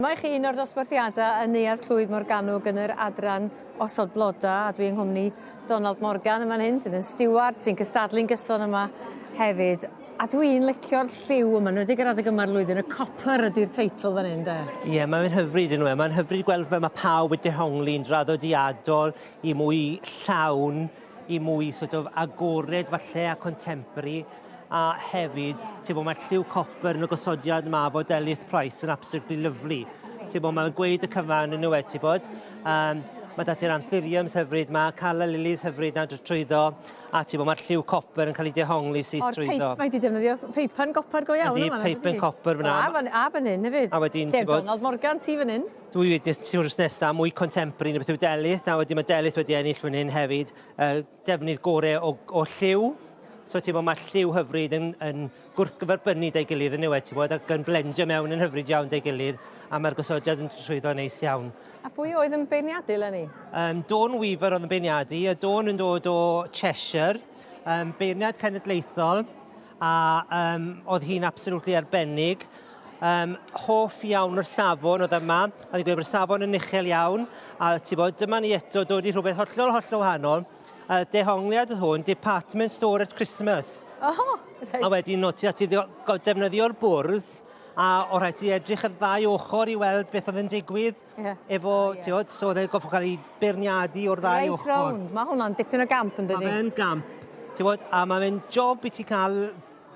Dyma i chi un o'r dosbarthiadau yn Neuadd Clwyd Morgannwg yn yr adran osod bloda a dwi yng nghwmni Donald Morgan yn fan hyn sydd yn stiward sy'n cystadlu'n gyson yma hefyd. A dwi'n licio'r lliw yma, yn enwedig yr adeg yma'r flwyddyn, y copper ydy'r teitl fan hyn de. Ie, yeah, mae'n hyfryd yn e. Mae'n hyfryd gweld fel mae pawb wedi dehongli'n draddodiadol i mwy llawn, i mwy sort of agored falle a contemporary. A hefyd, ti'n bod, mae'r lliw copr yn y gosodiad yma fo Delyth Price yn absolutely lovely. Ti'n bod, mae'n gweud y cyfan yn yw e, ti'n bod. Um, mae dati'r anthuriums hyfryd ma, calla lilies hyfryd na trwyddo, a ti'n bod, mae'r lliw copr yn cael ei dehongli syth trwyddo. Mae wedi defnyddio peipen gopr go iawn yma. Ydy, peipen copr fyna. A fan, a fan hyn hefyd. A wedyn, ti'n bod... Donald Morgan, ti fan hyn. Dwi wedi ti'n nesaf, mwy contemporary na beth yw Delyth. Na wedyn mae Delyth wedi ennill fan hyn hefyd. Uh, defnydd gore o, o lliw. So ti'n bod, mae lliw hyfryd yn, yn gwrthgyferbynnu da'i gilydd yn yw e, ti'n bod, ac yn blendio mewn yn hyfryd iawn da'i gilydd, a mae'r gosodiad yn trwyddo neis iawn. A phwy oedd yn beirniadu eleni? Um, Dawn Weaver oedd yn beirniadu, a Dawn yn dod o Cheshire, um, beirniad cenedlaethol, a um, oedd hi'n absolutely arbennig. Um, hoff iawn o'r safon oedd yma, a oedd hi'n gweud bod y safon yn uchel iawn, a ti'n bod, dyma ni eto dod i rhywbeth hollol, hollol wahanol. A dehongliad oedd hwn, department store at Christmas. Oh, reit. A wedyn no, ti ati defnyddio'r bwrdd, a o rhaid ti edrych ar ddau ochr i weld beth oedd yn digwydd. Yeah. Efo, oh, yeah. ti'n so oedd e'n goffo cael ei beirniadu o'r ddau right ochr. Reit rownd, mae hwnna'n dipyn o gamp yn dydi? Mae fe'n gamp, ti'n bod, a mae fe'n job i ti cael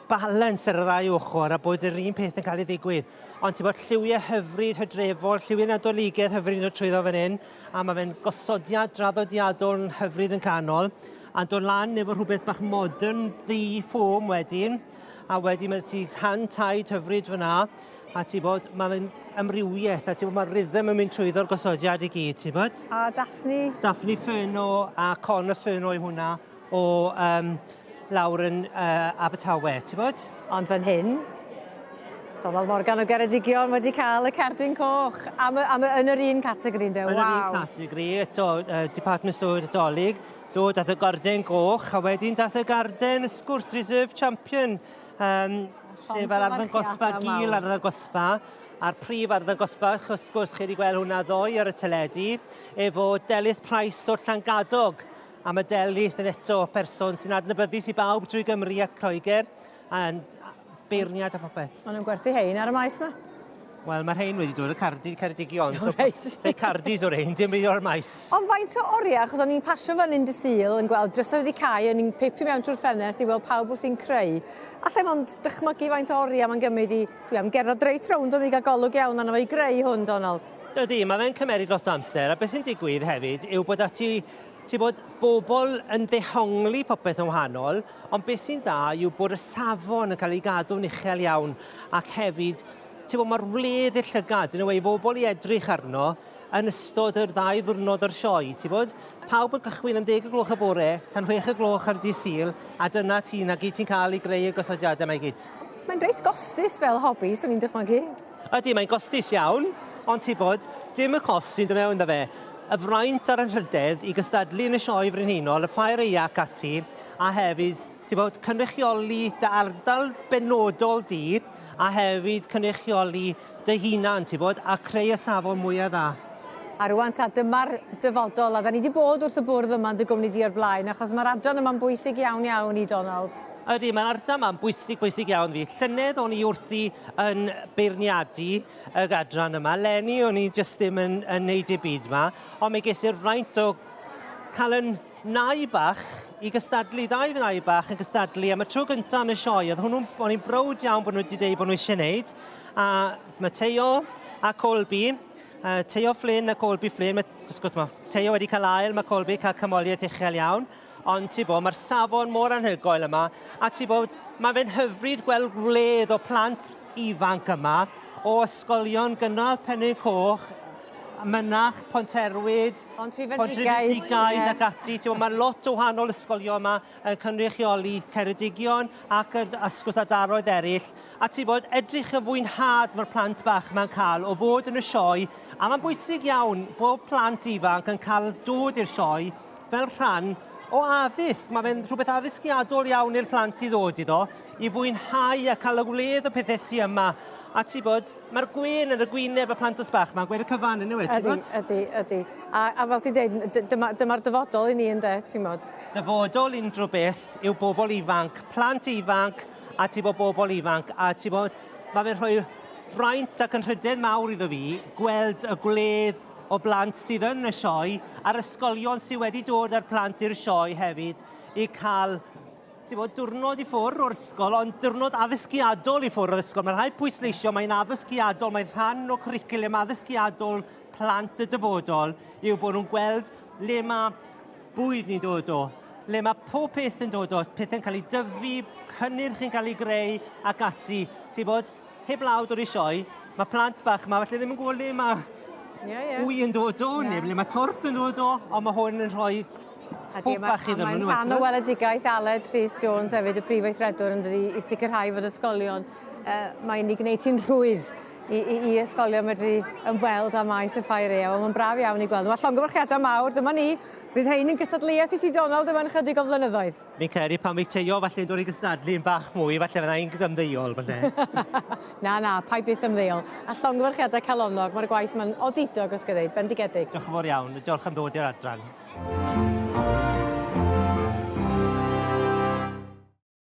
balans ar y ddau ochr a bod yr un peth yn cael ei ddigwydd. Ond ti'n bod lliwiau hyfryd hydrefol, lliwiau nadoligedd hyfryd yn dod trwyddo fan hyn, a mae fe'n gosodiad draddodiadol yn hyfryd yn canol, a'n dod lan efo rhywbeth bach modern ddu ffôm wedyn, a wedyn mae ti hand tied hyfryd fyna, a ti'n bod, mae fe'n amrywiaeth, a ti'n bod, mae'r rhythm yn mynd trwyddo'r gosodiad i gyd, ti'n bod? A Daphne? Daphne Furno a Connor Furno i hwnna o um, lawr yn uh, Abertawe, ti'n bod? Ond fan hyn, Donald Morgan o Geredigion wedi cael y cerdyn coch am, am, yn yr un categori, ynddo? Yn yr un categori, eto, uh, Department Store Dolig, do, dath y garden goch, a wedyn dath y garden sgwrs Reserve Champion. Um, sef yr arddangosfa gil arddangosfa, a'r prif arddangosfa, wrth gwrs chi wedi gweld hwnna ddoe ar y teledu, efo Delyth Price o'r Llangadog. A mae Delyth yn eto person sy'n adnabyddus i bawb drwy Gymru ac Lloegr, a'n beirniad a popeth. Maen nhw'n gwerthu hein ar y maes yma. Wel, mae rhein wedi dod o Cardi, Ceredigion, so reit. rhei Cardis o'r rhein, dim byd o'r maes. Ond faint o oriau, achos o'n i'n pasio fan hyn dy Sul yn gweld drysau wedi cau, o'n i'n pipio mewn trwy'r ffenest i weld pawb wrthi'n creu. Alla i mond dychmygu faint o oriau mae'n gymryd i... Dwi am gerdded reit rownd o'n i gael golwg iawn arno fo i greu hwn, Donald. Dydy, mae fe'n cymeryd lot o amser, a beth sy'n digwydd hefyd yw bod ati ti'n bod, bobl yn ddehongli popeth yn wahanol, ond beth sy'n dda yw bod y safon yn cael ei gadw'n uchel iawn, ac hefyd Ti'n gwybod, mae'r wledd i'r llygad, yn y way, bobl i edrych arno yn ystod yr ddau ddwrnod o'r sioe, ti'n bod? Pawb yn cychwyn am 10 y gloch y bore, tan 6 y gloch ar dydd Sul, a dyna ti, na gyd ti'n cael i greu y gosodiadau yma i gyd. Mae'n reit gostus fel hobi, swn i'n dychmygu. Ydy, mae'n gostus iawn, ond ti'n bod, dim y cost sy'n dod mewn da fe. Y fraint a'r anrhydedd i gystadlu yn y sioe frenhinol, y ffair aeaf ac ati, a hefyd, ti'n bod, cynrychioli dy ardal benodol di, a hefyd cynrychioli dy hunan, ti'n bod, a creu y safon mwya dda. A rwan ta, dyma'r dyfodol, a da ni wedi bod wrth y bwrdd yma yn dy gwmni di o'r blaen, achos mae'r adran yma'n bwysig iawn iawn i Donald. Ydy, mae'r ardal yma'n bwysig, bwysig iawn fi. Llynedd o'n i wrthi yn beirniadu y adran yma. Leni o'n i jyst ddim yn, yn neud y byd yma, ond mi ges i'r fraint o cael yn nai bach i gystadlu, ddau fy nai bach yn gystadlu am y tro gyntaf yn y sioe. Oedd hwnnw'n, o'n i'n browd iawn bod nhw wedi dweud bod nhw eisiau gwneud. A Mateo a Colby, uh, Teo Flynn a Colby Flynn, mae, wrth gwrs mae Teo wedi cael ail, mae Colby cael cymoliaeth uchel iawn. Ond ti bod, mae'r safon mor anhygoel yma, a ti bod, mae fe'n hyfryd gweld gwledd o plant ifanc yma, o ysgolion gynradd Penrhyn Coch, Mynach, Ponterwyd, Pontrhyfendigaid ac ati. Ti'n mae lot o wahanol ysgolion yma yn cynrychioli Ceredigion ac yr ysgwrs ardaloedd eraill. A ti'n bod, edrych y fwynhad mae'r plant bach yma'n cael o fod yn y sioe. A mae'n bwysig iawn bod plant ifanc yn cael dod i'r sioe fel rhan o addysg. Mae fe'n rhywbeth addysgiadol iawn i'r plant i ddod iddo, i fwynhau a cael y wledd o pethau sydd yma. A ti bod, mae'r gwên yn y gwyneb y plantos bach 'ma'n gweud y cyfan yn yw e, ti bod? Ydy, ydy, ydy. A, a fel ti'n deud, dyma'r dyma dyfodol i ni ynde, ti'n bod? Dyfodol unrhyw beth yw bobl ifanc, plant ifanc, a ti bod bobl ifanc, a ti bod, mae fe'n rhoi fraint ac yn rhydedd mawr iddo fi gweld y gwledd o blant sydd yn y sioe a'r ysgolion sydd wedi dod â'r plant i'r sioe hefyd i cael ti'n bod, diwrnod i ffwrdd o'r ysgol, ond diwrnod addysgiadol i ffwrdd o'r ysgol. Mae'n rhaid pwysleisio, mae'n addysgiadol, mae'n rhan o cwricwlwm addysgiadol plant y dyfodol yw bod nhw'n gweld le mae bwyd ni'n dod o, le mae pob peth yn dod o, pethau'n cael ei dyfu, cynnyrch yn cael ei greu ac ati. Ti'n bod, heblaw dod i sioe, mae plant bach yma falle ddim yn gwybod le mae yeah, yeah. wy yn dod o, yeah. neu ble mae torth yn dod o, ond mae hwn yn rhoi hwb bach iddyn nhw. Mae'n rhan o weledigaeth Aled Rhys Jones hefyd, y prif weithredwr, yn dydi, i sicrhau fod ysgolion, uh, mae'n ei gwneud hi'n rhwydd i, i, i ysgolion medru ymweld â maes y ffair eang. Mae'n braf iawn i gweld. Mae llongyfarchiadau mawr, dyma ni. Bydd rhein yn gystadleuaeth i si Donald yma'n chydig o flynyddoedd. Fi'n credu pan fydd Teio falle'n dod i gystadlu yn bach mwy, falle fydda i'n ymddeol, falle. Na, na, paid byth ymddeol. A llongyfarchiadau calonnog, mae'r gwaith ma'n odidog os ga i ddeud, bendigedig. Diolch yn fawr iawn, diolch am ddod i'r adran.